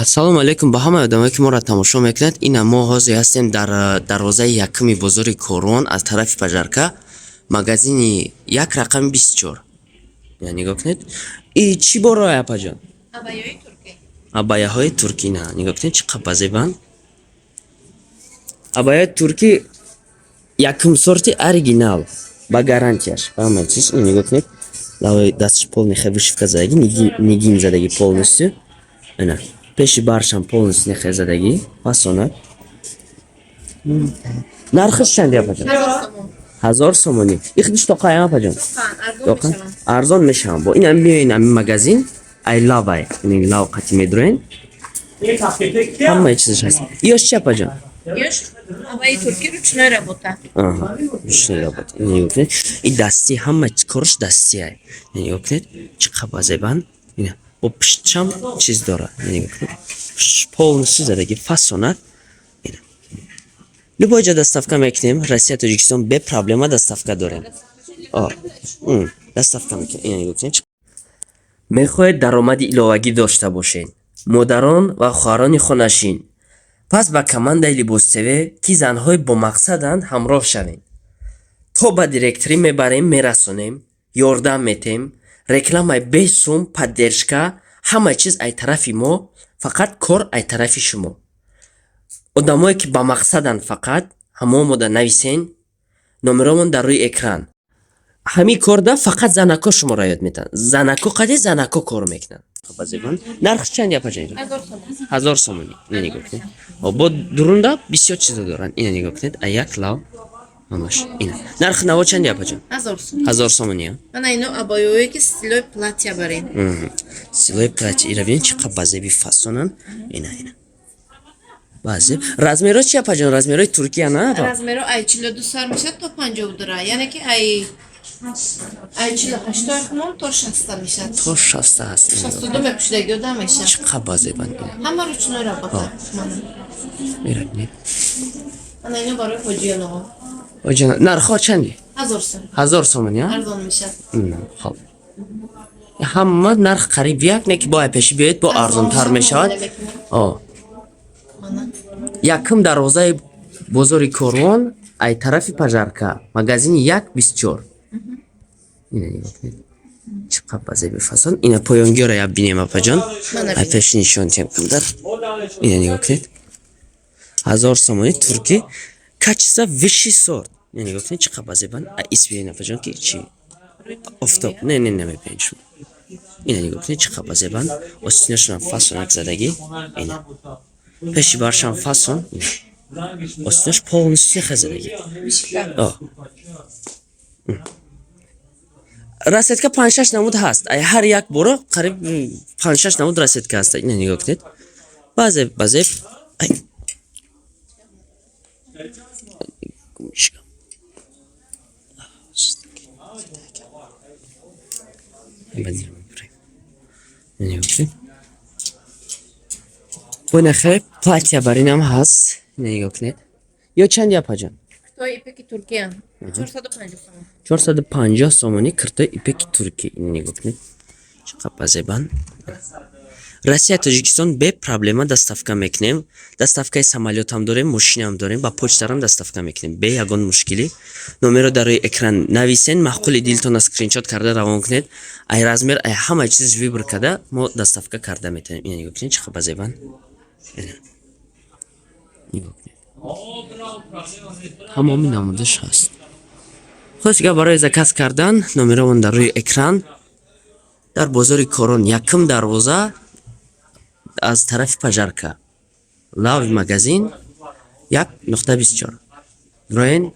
Салому алейкум ба ҳамаи одамое, ки моро тамошо мекунанд. Ина мо ҳозир ҳастем дар дарвозаи якуми бозори Корвон, аз тарафи Пожарка, магазини як рақами 24. Я нигоҳ кунед. И чӣ борои, апаҷон? Абайои туркӣ. Абаяҳои туркӣ. На, нигоҳ кунед, чӣ қадр зебанд абаяи туркӣ, якум сорти, оригинал, ба гарантияш, ҳама чиз. Ин нигоҳ кунед, лавои дасташ полный хе вышивка задагӣ, нигин задагӣ полностью. Ина пеши баршам полностью нехе задагӣ, фасонак. Нархаш чанд, апаҷон? 1000 сомон. 1000 сомонӣ. Ихдиш тоқаям, апаҷон? Арзон мешаванд. Арзон мешавам. Бо инам биёин, ами магазин ай лавай, ин лав қати медроен, ҳамаи чизаш ҳаст. Ёш чи, апаҷон? Ёш абаи туркӣ, ручной работа. Аҳа, ручной работа. Ин нигоҳ кунед, и дастӣ, ҳама кораш дастӣ ай. Нигоҳ кунед, чӣ қадр зебанд. Ина бо пуштшам чиз дорад. Нигоҳ кунед, пуштш полностью задагӣ, фасонак. Ина любой ҷо доставка мекунем, Россия, Тоҷикистон, бе проблема доставка дорем. О, доставка мекунем. Ина нигоҳ кунед. Мехоҳед даромади иловагӣ дошта бошед, модарон ва хоҳарони хонашин? Пас ба командаи Либоств, ки занҳои бомақсаданд, ҳамроҳ шавед. То ба директорӣ мебарем, мерасонем, ёрдам метем, рекламаи бесум, поддержка, ҳама чиз ай тарафи мо, фақат кор ай тарафи шумо. Одамое, ки ба мақсаданд, фақат ҳамо мода нависен, номеромон дар рӯи экран. Ҳамин корда фақат занако шуморо ёд метаҳанд, занако қади занако кор мекунанд. Нархш чанд, апаҷон? 1000 сомон. 1000 сомонӣ. Ина нигоҳ кунед. Бо дурунда бисёр чизо доранд. Ина нигоҳ кунед, а як лав ҳамаш. Ина нархи наво чанд, апаҷон? 1000 сом. 1000 сомонӣ, а? Мана ино абайое, ки стилои платья барин. Стилои платья. Ира бинед, чӣ қадр базеби фасонанд. Ина, ина баъзе размерҳо чи, апаҷон? Размерҳои Туркия, на, апа? Размеро ай 42 сар мешавад то 52, яъне ки ай 48-ои хунон то 60 мешавад. То 60 ҳаст. Ина. 62 мепӯшидаги одам мешавад. Чӣ қадр базебанд ина. Ҳама ручной работа. Мана. Ира бинед. Мана ино барои ҳоҷиёноҳо. Оҷана, нархҳо чанди? 1000 сом. 1000 сомонӣ, а? Арзон мешавад. Хоб, ҳама нарх қариб як, не ки бояд пеши биёед, бо арзонтар мешавад. О. Мана. Якум дарвозаи бозори Корвон, ай тарафи Пожарка, магазини 1 24. Ина нигоҳ кунед, чӣ қадр базеби фасон. Ина поёнгиёра як бинем, апаҷон. Мана. Ай пеши нишон тиҳем камтар. Ина нигоҳ кунед, 1000 сомонӣ, туркӣ, качество высший сорт. Ина нигоҳ кунед, чӣ қадр базебанд. Ай ис биёин, апаҷон, ки чи офтоб не намебиёин шумо. Ина нигоҳ кунед, чӣ қадр базебанд. Остинашонам фасонак задагӣ. Ина пеши баршам фасон. Ина остинаш полностью хазадагӣ. О. Расцветка панҷ-шаш намуд ҳаст. Ай ҳар як боро қариб панҷ-шаш намуд расцветка ҳаст. Ина нигоҳ кунед, баъзе баъзе. Ай. Гумишка. Ина нигоҳ кунед. Бо платья баринам ҳаст. Ина нигоҳ кунед. Ё чанд, апаҷон? Киртои ипеки туркия 450 сомон. 450 сомонӣ киртои ипеки туркӣ. Ина нигоҳ кунед, чӣ қадр базебанд. Россия, Тоҷикистон бе проблема доставка мекунем. Доставкаи самолётам дорем, мошинам дорем, ба почтарам доставка мекунем бе ягон мушкилӣ. Номерро дар рӯи экран нависен, маъқули дилтона скриншот карда равон кунед. Ай размер, ай ҳама чиз выбор карда, мо доставка карда метавонем. Ина нигоҳ кунед, чӣ қадр базебанд. Ина нигоҳ кунед, тамоми намудаш ҳаст. Хулос гап, барои заказ кардан номеромон дар рӯи экран. Дар бозори Корон, якум дарвоза аз тарафи Пожарка, лави магазин 1.24 роен.